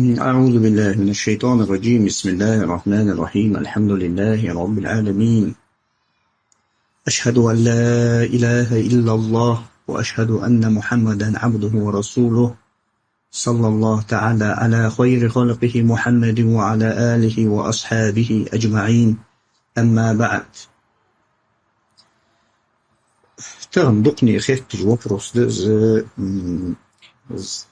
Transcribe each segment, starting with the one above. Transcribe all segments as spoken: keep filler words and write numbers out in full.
أعوذ بالله من الشيطان الرجيم. بسم الله الرحمن الرحيم. الحمد لله رب العالمين. أشهد أن لا إله إلا الله وأشهد أن محمدا عبده ورسوله. صلى الله تعالى على خير خلقه محمد وعلى آله وأصحابه أجمعين. أما بعد. Тахан дукхане хетташ вопрос да из, м, из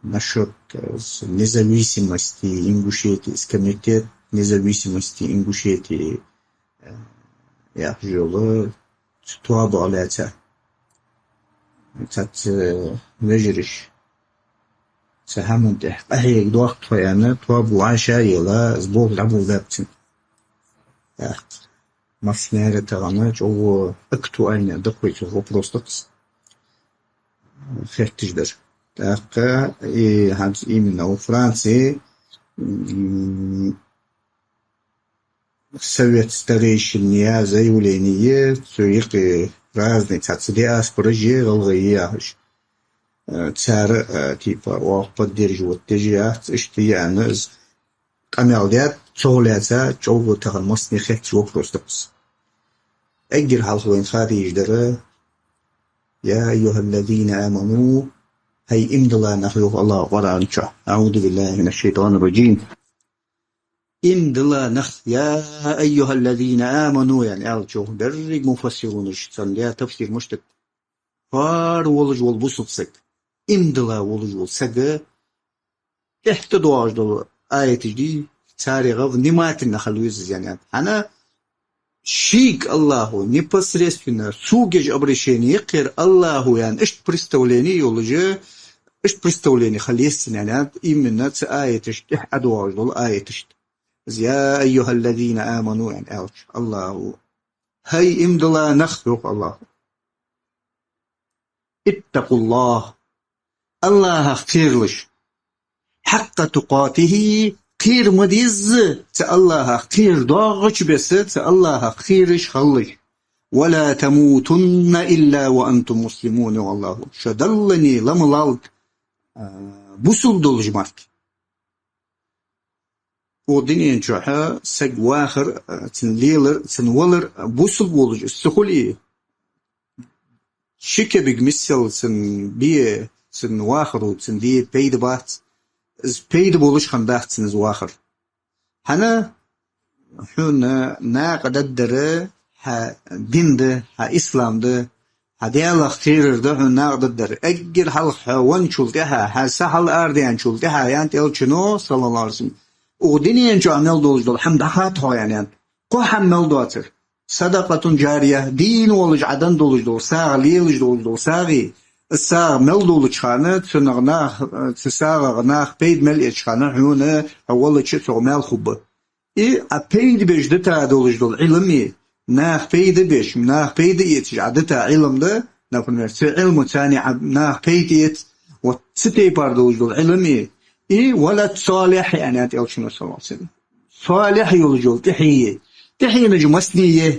насчёт, э, с-, независимости Ингушетии, из комитет независимости Ингушетии, э, яхаш йола цу тоабах лаьца. Цхьацца вежарий цу хӀаман тӀа къахьега доахк тхо аьнна, тоаба вӀашагӀъелла, из болх дӀаболабаьб цунна. ТӀаккха массанена тахан чӀоагӀа актуальни да-кх вай цу вопрос тӀа хетташ дар. ТӀаккха и хӀанз именно у Франции, м, совет старейшин яь заявлени, цу юкъе разный цхьацца диаспораш я, гӀалгӀай я яхаш. Э, цар, э, типа, оаха поддерживать деш яц, иштта я аьнна, из къамаьл даьд, цох лаьца чӀоагӀа тахан массане хетташ вопрос да-кх из. Эггара хьалха вайна ха дезаш дар: «يا أيها الذين آمنوا», хӀай иман дилла нах, йоах АллахӀа Къуръан чу. أعوذ بالله من الشيطان الرجيم. Иман дилла нах, «يا أيها الذين آمنوا», яьнна аьлча, берригаш муфассирунаша цунна даь тафсир мишта да: хӀара волаш вола бусалба саг, иман дилла волаш вола саг, тӀехьа тӀадоагӀаш дола аяташ дий, царех внимательно хила веза из, яьннад. ХӀана? Шийга АллахӀо непосредственно, сога еш обращени я-кх ер АллахӀо, яьннад, иштта представлени йолаш, иштта представлени хила еза цун, яьннад, именно цу аяташта тӀехьа ӀодоагӀаш дола аяташта. Из «يا أيها الذين آمنوا», яьнна аьлча, АллахӀо: «ХӀай иман дилла нах», йоах АллахӀо. «اتقوا الله», АллахӀах кхералаш. «حق تقاته», кхера ма дезза цу АллахӀах кхера доагӀача беса, цу АллахӀах кхераш хилалаш. «ولا تموتن إلا وأنتم مسلمون», йоах АллахӀо. Шо Далла ла ма лалда, а, бусалба долаш мара. Укх дунен чухь саг вахар, цун лелар, цун валар бусалба волаш из ца хуле, ши кепиг миссел цун бе, цун вахаро, цун де пайда бац, из пайда болаш хиннадац цун из вахар. ХӀана? Хьона накъадаргдар хьа дин да, хьа ислам да, хьа Даьлах кхерар да хьона накъадаргдар. Эггара хьалха хьо венначул тӀехьагӀа, хьа са хьалаарадаьнначул тӀехьагӀа, яьннад Элчано, صلى الله عليه وسلم, укх дунен чухь мел долаш дола хӀама дӀахад хьох, яьннад. Кхо хӀама мел доацар: صدقة جارية, дийна волаш Ӏа денна долаш дола сагӀа, лелаш долаш дола сагӀа, из сагӀа мел долча хана, цунах нах, цу сагӀах наха пайда мел эцача хана, хьона, хьо велча, цох маьл хургба. И Ӏа пайда беш дита долаш дола Ӏилма, наха пайда беш, наха пайда эцаш Ӏа дита Ӏилма да, например, цу Ӏилмаца Ӏа наха пайда эц, вот цу тайпара долаш дола Ӏилма, и «ولد صالح», яьннад Элчано, صلى الله عليه وسلم. Салихь йолаш йола тӀехье. ТӀехьенаш массане я,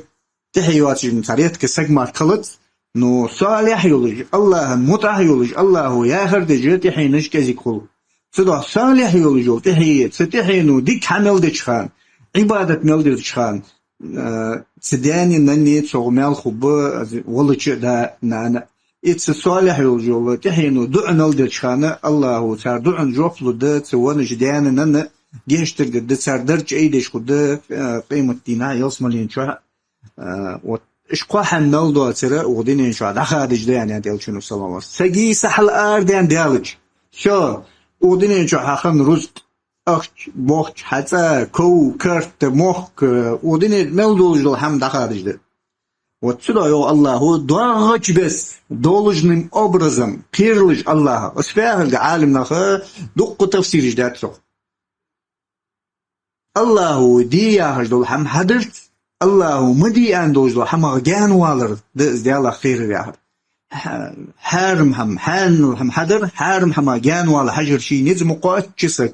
тӀехье йоацаш цхьа редкий саг мара хилац, но салихь йолаш, АллахӀа мутӀахь йолаш, АллахӀо яхар деш тӀехьенаш кӀезига хул. Цудухьа салихь йолаш йола тӀехье я, цу тӀехьено дика хӀама мел деча хана, Ӏибадат мел деча хана, э, цу даьна, нанна цох маьл хургба, велча а да, нана а. И цу салихь йолаш йола тӀехьено дуӀа мел деча хана, АллахӀо цар дуӀан жоп лургда, цу веннача даьна, нанна гешт дергда, цар дарж айдеш хургда, э, къематдийнахьа ялсмален чухь. А, вот, уж кхо хӀама мел доацар укх дунен чухь дӀахадаш да, яьннад Элчано, صلى الله عليه وسلم. Сага са хьалаарадаьнна даьлча, всё, укх дунен чухь хьа хинна рузкъ, ахча, бохча, хьа цӀа, ков, карт, мохк, укх дунен мел долаш дола хӀама дӀахадаш да. Вот цудухьа йоах АллахӀо, доагӀача беса, должным образом кхералаш АллахӀах. Из фу яхилга, Ӏаламнаха дуккха тафсираш даьд цох. АллахӀо де яхаш дола хӀама хьадарца, АллахӀо ма де аьнна долаш дола хӀамах гаьнавалар да из Даьлах кхерар яхар. Хьа-, хьарам хӀама, хьанал хӀама хьадар, хьарам хӀамах гаьнавала хьажар ший низ ма кхоачча саг.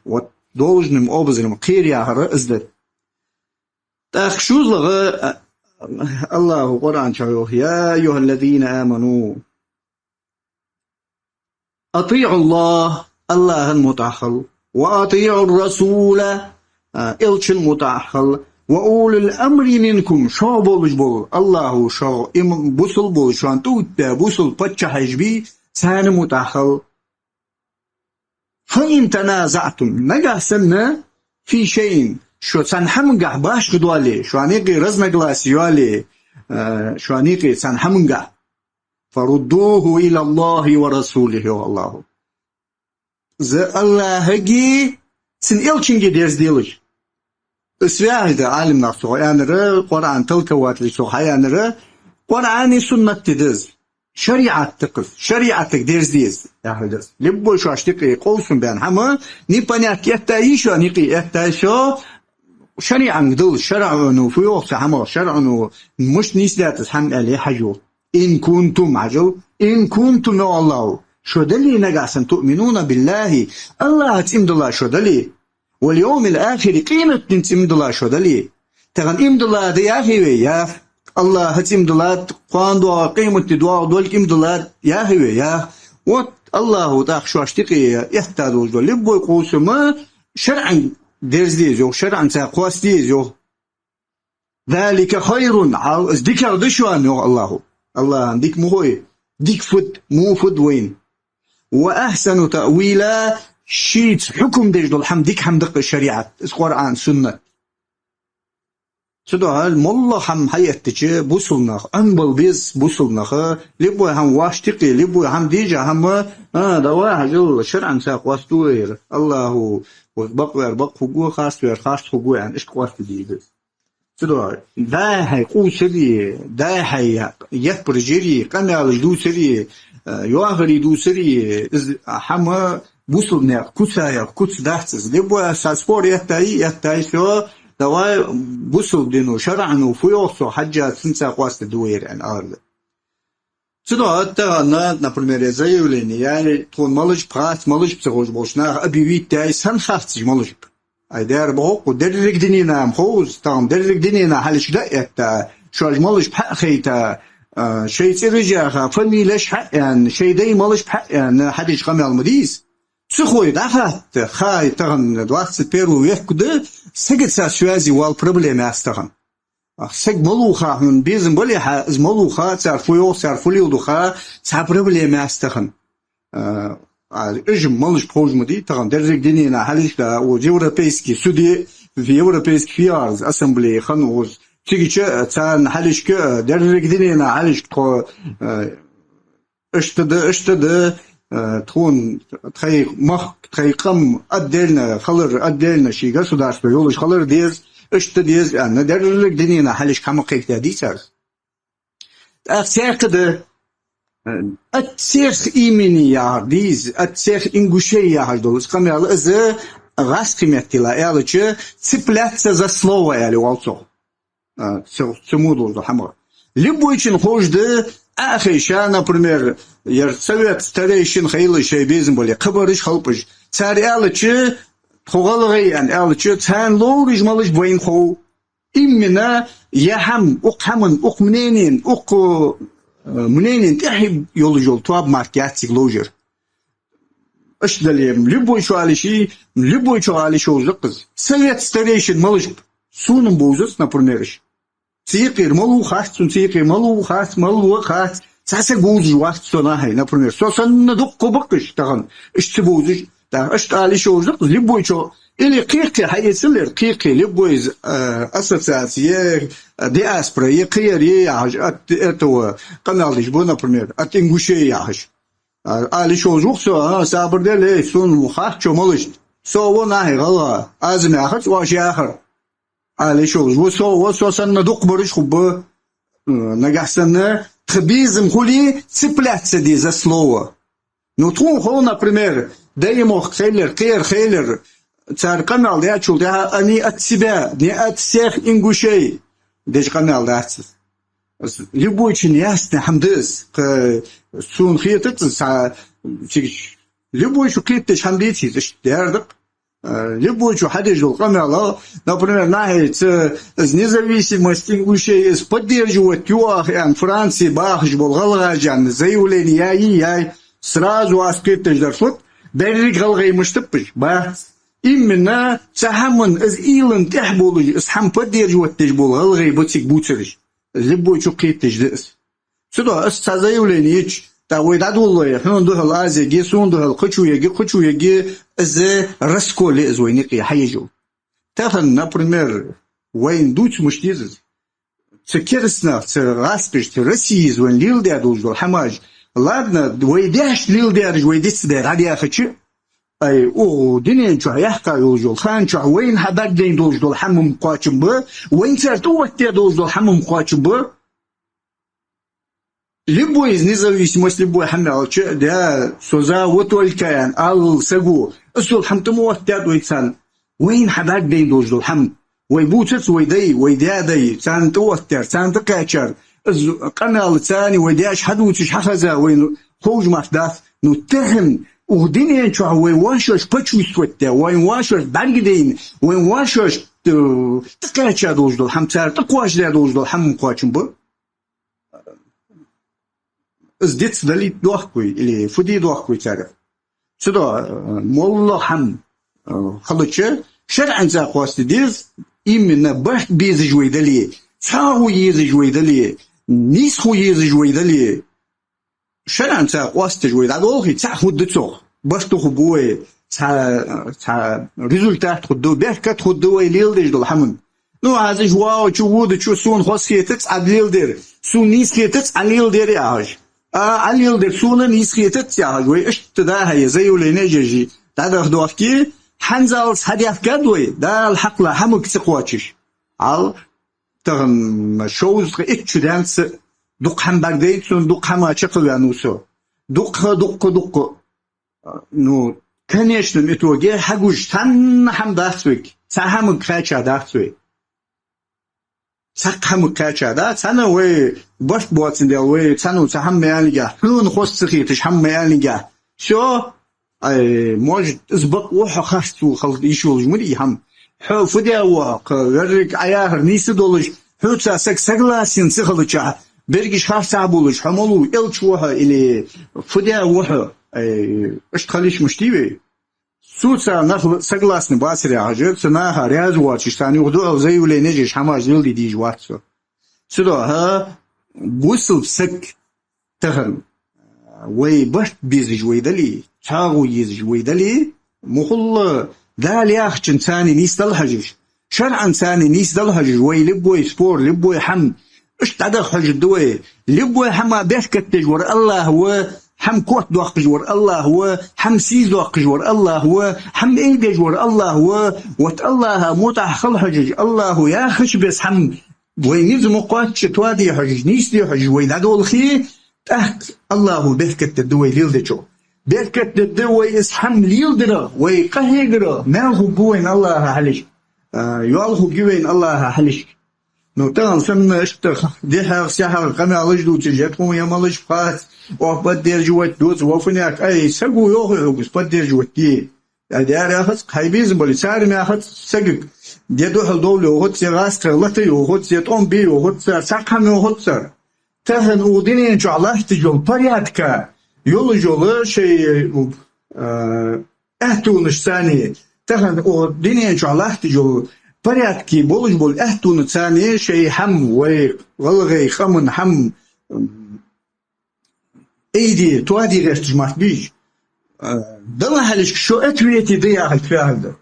Вот должным образом кхера яхар из да. ТӀаккха шозлагӀа, а, АллахӀо Къуръан чу йоах: «يا أيها الذين آمنوا أطيعوا الله Аллахӏа мутӏахь хила, وأطيعوا الرسول, а, элчанна мутӏахь хила, وأولي الأمر منكم, шух болаш бола, Аллахӏа шух им-, бусалба бола, шоана тӏаоттабаь бусалба паччахьаш бий, царна мутӏахь хила. فإن تنازعتم, нагахь санна, في شيء, шо цхьан хӏамангахь башха доале, шоана юкъе разногласи йоале, а, шоана юкъе цхьан хӏамангахь, فردوه إلى الله ورسوله, йоах Аллахӏа. Из Аллахӏага, цун элчанга дерзаделаш. Из вяхьа да, Ӏалимнаха цох аьннар, Къуръан толковать леш цох хьааьннар, Къуръани суннати да из. ШариӀат да-кх из. ШариӀатага дерзаде деза, яхилга да из. Любой шоашта юкъе къовсам баьнна хӀама, непонятки эттай шоана юкъе, эттай шо, шариӀанга дала, шарӀо фу йоах цу хӀамах, шарӀо мишта нийсдаьд из хӀама аьле хьажал. إن كنتم, хьажал, إن كنتم, йоах Аллахӏа, шо дале нагахь санна, تؤمنون بالله, Аллахӏаца иман диллаш шо дале, واليوم الآخر, къематдийнца иман диллаш шо дале. Тахан иман дилла да яхий вай? Ях. Аллахӏаца иман диллад, кхоана доагӀа, къематди доагӀа долга иман диллад яхий вай? Ях. Вот Аллахӏа тӀаккха шоашта юкъе этта долаш дола любой къовсам шарӀанга дерзаде деза, йоах, шарӀанца кхоастаде деза, йоах. ذلك خير, хьал из дикагӀа да шоана, йоах Аллахӏа. Аллахӏа дика ма хой, дика фуд, во фуд вайна. وأحسن تأويلا, шийца хьукам деш дола хӀама дика хӀама да-кх из шариӀат, из Къуръан, суннат. Цудухьа моллагӀа хӀама хьаэттача бусалба нах, Ӏомабала беза бусалба нах, любой хӀама вӀаштӀехьа, любой хӀама дийша хӀама, а, давай, хьажал, шарӀанца кхоаставе ер. Аллахӏа, вай бакъвер бакъ хургва, харцвер харц хургва, аьнна, иштта кхоастаде деза. Цудухьа, дӀа-хьа къувсари, дӀа-хьа яппараш яри, къамаьлаш дувцари, э, йоахараш дувцари, из хӀама бусалба наькъа куц я, куц дац из. Любой саг спор эттай, эттай, всё, давай бусалба дино, шарӀо фу йоах цох хьежжа, цунца кхоастаде деза вай, аьнна, аларгда. Цудухьа тахан, например, е заявлени яьй, тхона малаш ба харц, малаш ба ца ховш болча наха объявить яьй, сенна харц уж, малаш ба. Ай, дера ба хокху, деррига дуненна ма хов из, тахан деррига дуненна хьалхашка дӀа а этта, шоаш малаш ба хьа а хайта, а, шоай цӀераш а яьха, фамилеш хьа а яьнна, шоай дай малаш ба хьа а яьнна, хьадеш къамаьл ма дий из. Ца хой, дӀахатта, хай, тахан двадцать первый век да, сагаца связи вала проблема яц тахан. Ах, саг малув ха хьона безам бале хьа, из малув ха, цар фу йоах, цар фу леладу ха, цхьа проблема яц тахан. А, а, уж малаш ба ховш ма дий, тахан деррига дуненна хьалхашка да, о, европейский суде, европейский фиарз, ассамблея хинна оз. Цигача, а, царна хьалхашка, а, деррига дуненна хьалхашка тхо, а, иштта да, иштта да, э, тхона, тхоай мохк, тхоай къам отдельно хилар, отдельно ший государство йолаш хилар деза, иштта деза, аьнна, деррига дуненна хьалхашка хӀама кхайкадаьдий цар. ТӀаккха цхьаькха да, э, от всех имений яхар дий из, от всех ингушей яхаш дола из къамаьл, из гӀазкхий меттала аьлча, цепляться за слово аьле оал цох. А, цу, цу мо долча хӀамах. Любойчунна ховш да, Ӏохайша, например, ер совет старейшин хилар шоай безам бале, кхыбараш, халкъаш. Цар аьлча, тхо гӀалгӀай аьнна аьлча, царна ловраш малаш ба вайна хов. Именно ер хӀама, укх хӀаман, укх мненен, укх, э, мненен тӀехьа йолаш йола тоаба-марка яц цига ловш яр. Иштта дале, любойчо ала йиш я, любойчо ала йиш йолаш да-кх из. Совет старейшин малаш ба? Сона-м бовзац, например, уж. Цу юкъера малув харц, цун цу юкъера малув харц, малув харц, цхьа саг вовзаш вац со нахьи, например. Со санна дуккха ба-кх уж тахан, уж ца бовзаш. ТӀаккха иштта ала йиш йолаш да-кх из, любойчо. Или кхы-кхы хьаэцалар, кхы-кхы, любой из, э, ассоциация, э, диаспора, е кхыяр, е яхаш, от этого къамаьл деш ба, например, от ингушей яхаш. А, ала йиш йолаш ва-кх со, а, сабар де, ле, сона харц шо малаш. Со ва нахьи гӀалгӀа, аз-м яхац, оаш яхар. Ала йиш йолаш ва со, ва со санна дукхагӀбараш хургба. М, нагахь санна тха безам хуле, цепляться де за слово. Ну, тхона хов, например, даимох хилар, кхер хилар, цар къамаьл даьчул тӀехьагӀа, они от себя, не от всех ингушей, деш къамаьл дац из. Любойчунна ясный хӀама да из. Кхы сона хетац из, цхьа цига любойчо кхетадеш хӀама деций из, иштта дер да-кх. Э, любойчо хьадеш дола къамаьл, например, нахьи ца из независимость ингушей из поддерживать ю оаха аьнна, Франце бахаш бола гӀалгӀаша аьнна заявлени яьй, яьй, сразу аз кхетадеш дар фуд, Берриг гӀалгӀай мишта ба уж? Бац. Именно цу хӀаман из уйлан тӀехьа болаш, из хӀама поддерживать деш бола гӀалгӀай ба цига бувцараш. Из любой чукхетташ да из. Цудухьа аз цхьа заявлени йича, тӀаккха вай дӀадолалой, хьона духьал аз ергья, сона духьал кхычо ергья, кхычо ергья, из раскол я из вайна юкъе хьаеш йола. Тахан, например, вайна дувца мишта деза из? Цу керастанаха, цу гӀазкхашта, цу Россе из вайна леладаь долаш дола хӀамаш. Ладно, вай даьша леладаьраш вай дицдаь дӀадаьхача, ай, укх дунен чухь яьккха йолаш йола хана чухь вайна хьабӀаргадайна долаш дола хӀама-м кхоачам ба, вайна цар тӀаоттадаь долаш дола хӀама-м кхоачам ба. Любой из независимость, любой хӀама аьлча, да, со за вот только аьнна ала саг ва, из йола хӀама тӀа ма оттадаьд вай царна. Вайна хьабӀаргадайна долаш дола хӀама. Вай бувцац вай дай, вай даь-дай, царна тӀаоттадаьр, царна тӀакхаьчар. Из къамаьл царна вай даьша хьадувцаш хьахеза вайна ховш мара дац. Ну, тахан укх дунен чухь вай вӀашагӀ почувствовать даь, вай вӀашагӀ бӀаргадайна, вай вӀашагӀ, э, тӀакхаьча долаш дола хӀама, цар тӀакхоачадаь долаш дола хӀама-м кхоачам ба. Из дицдалийта доахк вай, или фу де доахк вай царех? Цудухьа, э, моллагӀа хӀама, э, хилча, шарӀаца къоастаде деза, именно барт безаш вай дале, цхьоагӀо езаш вай дале, нийсхо езаш вай дале, шарӀаца къоастадеш вай дӀадолхе, цхьаъ хургда цох. Барт хургба вай, цхьа, цхьа результат хургда, беркат хургда вай леладеш дола хӀаман. Ну, аз уж воагӀача, водача сона хоза хетац Ӏа леладер, сона нийса хетац Ӏа леладер яхаш. А, Ӏа леладер сона нийса хетац яхаш, вай иштта дӀа-хьа е заявлени еш, дӀадахьа доахке, хӀанзалца хьадаьхкад вай, Дала хьакхалла хӀамага ца кхоачаш. Хьал, тахан шовзткъа итт шу даьннад са, дукха хӀама бӀаргадайнад сона, дукха хӀама чакхваьннав со. Дукха, дукха, дукха. Ну, в конечном итоге хьагуш цхьанна хӀама дац вайга, цхьа хӀамага кхаьча дац вай. Цхьаккха хӀамага кхаьча дац, цхьанна вай барт боацандаь, вай цхьанна цхьа хӀама ма аьллинге, хьона хоза ца хеташ хӀама ма аьллинге. Всё, ай, может, из бакъ ва хьо харц ва хила йиш йолаш ма дий хӀама. Хьо фу даь ва хьо, кхы верриг Ӏа яхар нийса долаш, хьоца саг согласен ца хилча, берригаш харцахьа болаш, хьо малув, элча ва хьо или фу даь ва хьо, ай, иштта хила йиш мишта дий вай? Цу цу наха согласны бацар яхаш, цу наха раьза воацаш, царна юха духьал заявлени еш, хӀамаш леладе дезаш вац со. Цудухьа бусалба саг тахан вай барт безаш вай дале, цхьоагӀо езаш вай дале, мухӀалла Дала яхачунца нийсдала хьожаш, шарӀаца нийсдала хьожаш, вай любой спор, любой хӀама, иштта дӀадаха хьожаргда вай. Любой хӀама беркат деш вар АллахӀ ва, хӀама котдоаккхаш вар АллахӀ ва, хӀама сийсдоаккхаш вар АллахӀ ва, хӀама айдеш вар АллахӀ ва. Вот АллахӀа мутӀахьа хила хьожаш, АллахӀа яхача беса хӀама вай низ ма кхоачча тоаде хьожаш, нийсде хьожаш вай дӀадолхе, тӀаккха АллахӀа беркат дергда вай леладечох. Беркат дергда вай из хӀама леладарах, вай къахьегарах, маьл хургба вайна АллахӀа хьалхашка, а, йоал хургья вайна АллахӀа хьалхашка. Ну, тахан санна иштта дехьа-сехьа къамаьлаш дувцаш, е тхона е малаш пхац, оаха поддерживать доаца, во фуннаг, ай, саго йоахий хьога из поддерживать де. Ай, дера яхац, хьай безам бале, цар-м яхац сагага, е духьал довла йоахац, е гӀазкхех лата йоахац, е тӀом бе йоахац цар, цхьаккха хӀама йоахац цар. Тахан укх дунен чухь латташ йола порядка йолаш йола шоай, э, аьттонаш царна, тахан укх дунен чухь латташ йола порядке болаш бола аьттонаш царна шоай хӀама, вай гӀалгӀай къаман хӀама, м, айде, тоаде гӀерташ мара бий уж. Э, Дала хьалхашка шо ответе да яхилга фу яхилга да.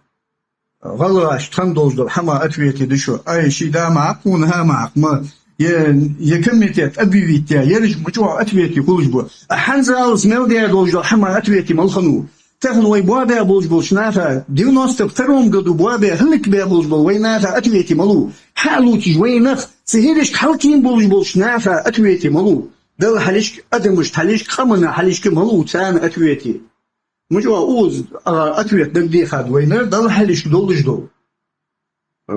ГӀалгӀашта хинна долаш дола хӀама ответе да шо. Ай, ший да ма Ӏа, кхона хӀама Ӏа, ма, е, е комитет объявить яь, ераш ма чӀоагӀа ответе хулаш ба. А хӀанзалца мел даь долаш дола хӀама ответе мала хиннав? Тахан вай боабаь болаш болча наха, девяносто втором году боабаь, хӀалакбаь болаш бола вай наха ответе малув? Хьалувцаш вай нах, цу ерашка хьалкхийна болаш болча наха ответе малув? Дала хьалхашка, адамашта хьалхашка, къамана хьалхашка малув царна ответе? Ма чӀоагӀа укхаза, а, ответ дагадехад вайна, Дала хьалхашка долаш дола. Э,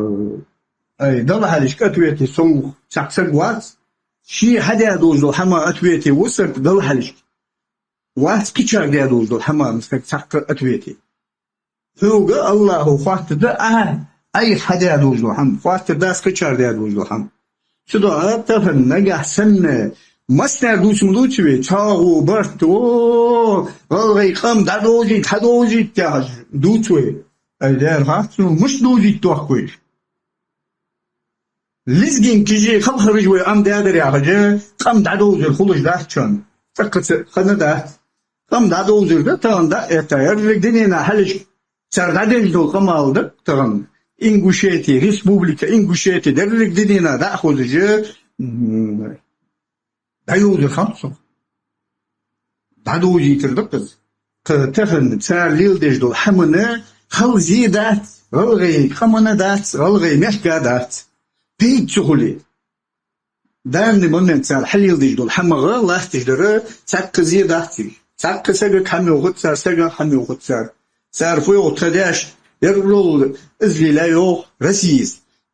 ай, Дала хьалхашка ответе сов цхьаккха саг вац. Ше хьадаь долаш дола хӀама ответе ва саг Дала хьалхашка. Вац кхычарга даь долаш дола хӀама саг цхьаккха ответе. Хьога АллахӀа хоаттаргда Ӏа, Ӏайха хьадаь долаш дола хӀама, хоаттаргдац кхычарга даь долаш дола хӀама. Цудухьа тахан нагахьа санна Массане дувца ма дувц вай, чӀоагӀа барт, о, гӀалгӀай къам дӀадовзийта, хьадовзийта яхаш дувц вай. Ай, дера хац сона, мишта довзийта тохкаш вай. Лезгий кежий халхараш вай Ӏомадаьдар яхаш, къам дӀадовзар хулаш дац шоана. ЦӀаккха ца хана дац. Къам дӀадовзар да тахан дӀа а этта, еррига дунен хьалхашка цар дӀадеш дола къамаьл да тахан. Ингушети, республика Ингушети, деррига дунен дӀа а хозаш, м, дӀайовзар хиннад цо. ДӀадовзийтар да-кх из. Кхы тахан цар леладеш дола хӀамана хала зе дац, гӀалгӀай къамана дац, гӀалгӀай мехка дац. Пайда ца хуле. Данный момент цар хьалеладеш дола хӀамах латташ дар цхьаккха зе дац из. Цхьаккха сагага хӀама йоахац цар, сагах хӀама йоахац цар. Цар фу йоах тха даьша, ерригал из леладаьд йоах Россес.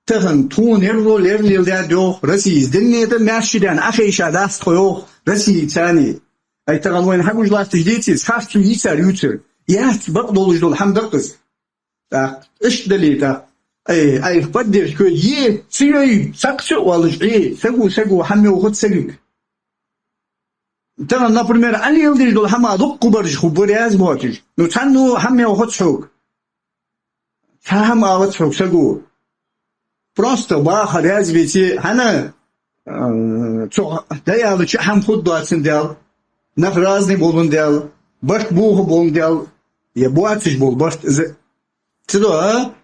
Тахан тхона ерригал ер леладаьд йоах Россес. Дунен тӀа маьрша даьнна Ӏохайша дац тхо йоах Россе царна. Ай, тахан вайна хьагуш латташ деций из, харцо йий цар ювцар? Яц, бакъдолаш дола хӀама да-кх из. ТӀаккха иштта дале, тӀаккха, ай, айхьа поддержка е, ца йой, цхьаккха ца оалаш, Ӏе, саго, саго хӀама йоахац сагага. Тахан, например, Ӏа леладеш дола хӀама дуккха бараш хургба раьза боацаш. Ну, цхьанне хӀама йоахац хьога. Цхьа хӀама оалац хьога саго. Просто баха раьза веце, хӀана, э, цо дӀааьлча хӀама хургдоацандаь, нах разный боландаь, барт боха боландаь, е боацаш бола барт из. Цудухьа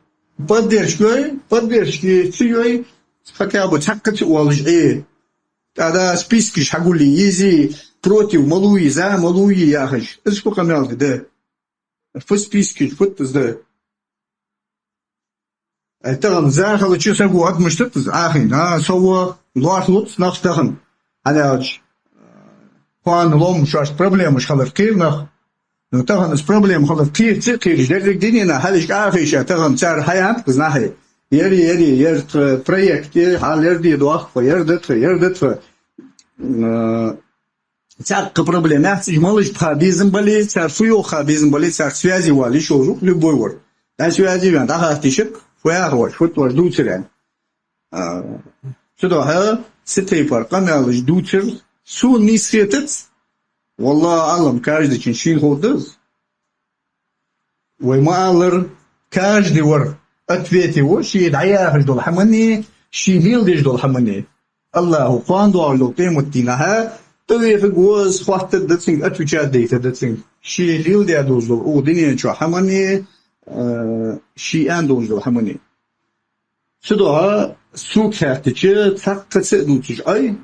поддержка йой, поддержка ца йой, хотя бы цхьаккха ца оалаш, Ӏе. ТӀаккха спискаш хьагулъе, ези против малув, за малув яхаш. Из фу къамаьл да? Фу спискаш, фу тӀа из да? Ай, тахан за хилча саго адамаш тӀа из Ӏохайна, а, со ва, лоархӀалуц нах тахан. ХӀана аьлча, кхоана лом шоашта проблемаш хилар кхер нах. Ну, тахан из проблема хилар кхера ца кхераш, деррига дунен хьалхашка Ӏохайша, тахан цар хьаяьннад-кх из нахьи. Ер, ер, ер тха проект, е, хьал ер де доахк тха, ер да тха, ер да тха. Э, цхьаккха проблема яц, уж малаш ба ха безам бале, цар фу йоах ха безам бале, цар связи вала йиш йолаш ва-кх любой вар. ДӀа связи вена, дӀахатта йиш я-кх, фу яхар оаш, фуд оаш дувцар аьнна. А, цудухьа цу тайпара къамаьлаш дувцар сона нийса хетац. Валлаху аӀлам, каждыйчун шийна ховргда из. Вай ма аллара, каждый вар ответе ва ший дӀаяхаш дола хӀаманна, ший леладеш дола хӀаманна. АллахӀа кхоана доагӀаш долча къематдийнахьа тӀавехаргва из, хоаттаргда цунга, отвечать дайтаргда цунга. Ший леладаь долаш дола укх дунен чу хӀаманна, э, ший аьнна долаш дола хӀаманна. Цудухьа сога хаьттача, цхьаккха ца а дувцаш Ӏой,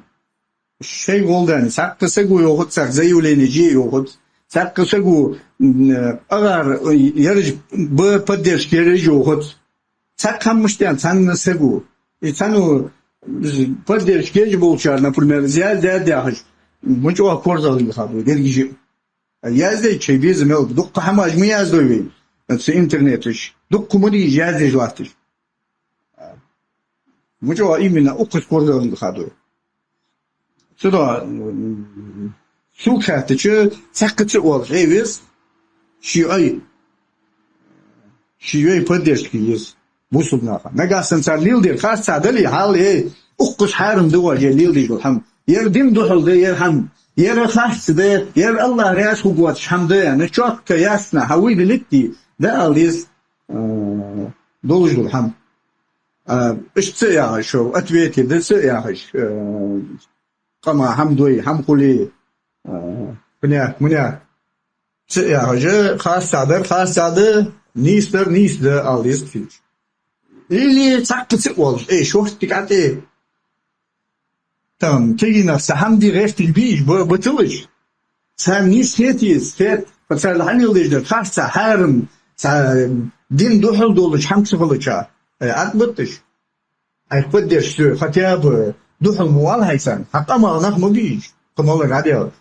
шоай гӀолла даьнна, цхьаккха саго йоахац царга заявлени е йоахац, цхьаккха саго, м, агӀар, ой, ераш ба поддержка ераш йоахац. Цхьаккха хӀама мишта даьннад цхьанне саго. И цхьанне поддержка еш болчар, например, зяз даьд яхаш, ма чӀоагӀа корзагӀлийла хургда вай деррига а. Яздайча шоай безам мел ба, дуккха хӀамаш ма яздой вай цу интернета чу. Дуккха ма дий уж яздеш латташ. Ма чӀоагӀа именно укхаза корзагӀлийла хургда вай. Цудухьа, м, сога хаьттача, цхьаккха ца оалаш, Ӏе, веза, ший Ӏой. Ший Ӏой поддержка е еза бусалба наха. Нагахьа санна цар леладер харц дале, хьал, э, укхаза хьарам да оаш леладеш дола хӀама. Ер дина духьала да, ер хӀама. Ер харц да, ер АллахӀ раьза хургвоацаш хӀама да аьнна, чётко, ясно хьавайдалийта, дӀаала деза, э, долаш дола хӀама. А, иштта ца яхаш, ответе да ца яхаш, э, къаман хӀама дой, хӀама хуле, а, хӀанех, мунех ца яхаш, харцдар харцдар да, нийсдар нийсдар да ала деза тхинчу. Или цхьаккха ца оалаш, эй, шортта тӀа тӀе. Там, кегийнах цхьа хӀама де гӀерташ бий уж, ба-, баталаш. Царна нийса хетий из, хет, цар хьалеладеш дар харц, хьарам, цхьа дина духьала долаш хӀама ца хилча, э, Ӏад батташ. Ай, поддержка, хотя бы духьала ма вала хьай царна. Хьа къаман нах ма бий уж, кхы малар а делаш.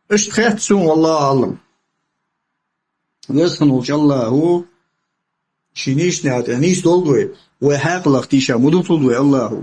Иштта хет сона, валлаху аӀлам. Веза хинна волча АллахӀа ший нийсача наькъа тӀа нийсдолда вай, вай хьаькъалах тийша ма дуталда вай АллахӀа.